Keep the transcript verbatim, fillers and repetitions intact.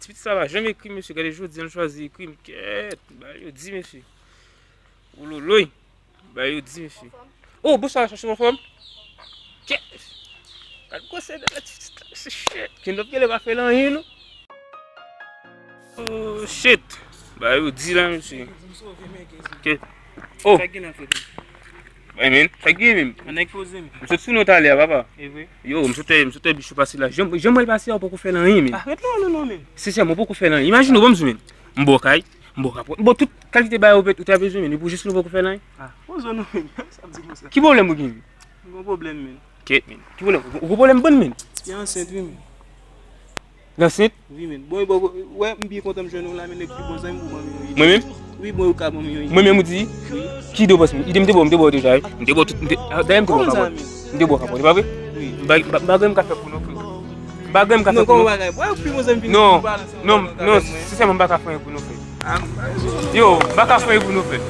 Pit sa pa janm ekri, mesye. Gade, jodi a l chwazi ekri m. Kèt, bagay yo di, mesye. Ololoy, bagay yo di, mesye. Oh, bonswa, chache m anfòm. Kèt. Gade gwosè de la ti, shit. Kendop genlè pa fè l anyen, non. Oh, shit. Bagay yo di la, mesye. Kèt. Oh. Sa gen nan fè? Wi, men. Sa gen, men. An nèg poze, men. M sot sou nou talè a, papa. E vre? Yo, m sot, m sot wè Bichou pase la. Jan, jan mwen pase a, ou poko fè l anyen, men. Ah, ret la, non, non, men. Sensèman, ou poko fè l anyen. Imajine w, ban m di w, men. M ba w kay, m ba w kapòt, m ba w tout kalite bagay ou, ou ta bezwen, men. Epi w jis nou poko fè l anyen. Ah, poze w non, men. Sa m di konsa. Ki pwoblèm ou gen, men? M gon pwoblèm, men. Kèt, men. Ki pwoblèm? Ou gon pwoblèm bann, men. Li ansent, wi, men. L ansent? Wi, men. Bon, e bon, wè, m byen kontan m jwenn ou la, men nèg pi bon zanmi m pou ban m yon ide. Mwen menm? Wi, bon, ou ka ban m yon ide. Mwen menm ou di? Wi. Ki ide w panse? Ide m te ba w, m te ba w deja, wi. M te ba w tout, m te, ah, dayè m te ba w kapòt. M te ba w kapòt, e pa vre? Wi. M pa, m pa, m pa gen m ka fè pou nou, frè. M pa gen m ka fè pou nou. Non, kòman bagay? Wè, ou pi bon zanmi m vin pale ansanm avèk mwen. Non, non, sensèman, m pa ka fè anyen pou nou, frè. Ah, m pa bezwen. Yo, m pa ka fè anyen pou nou, frè.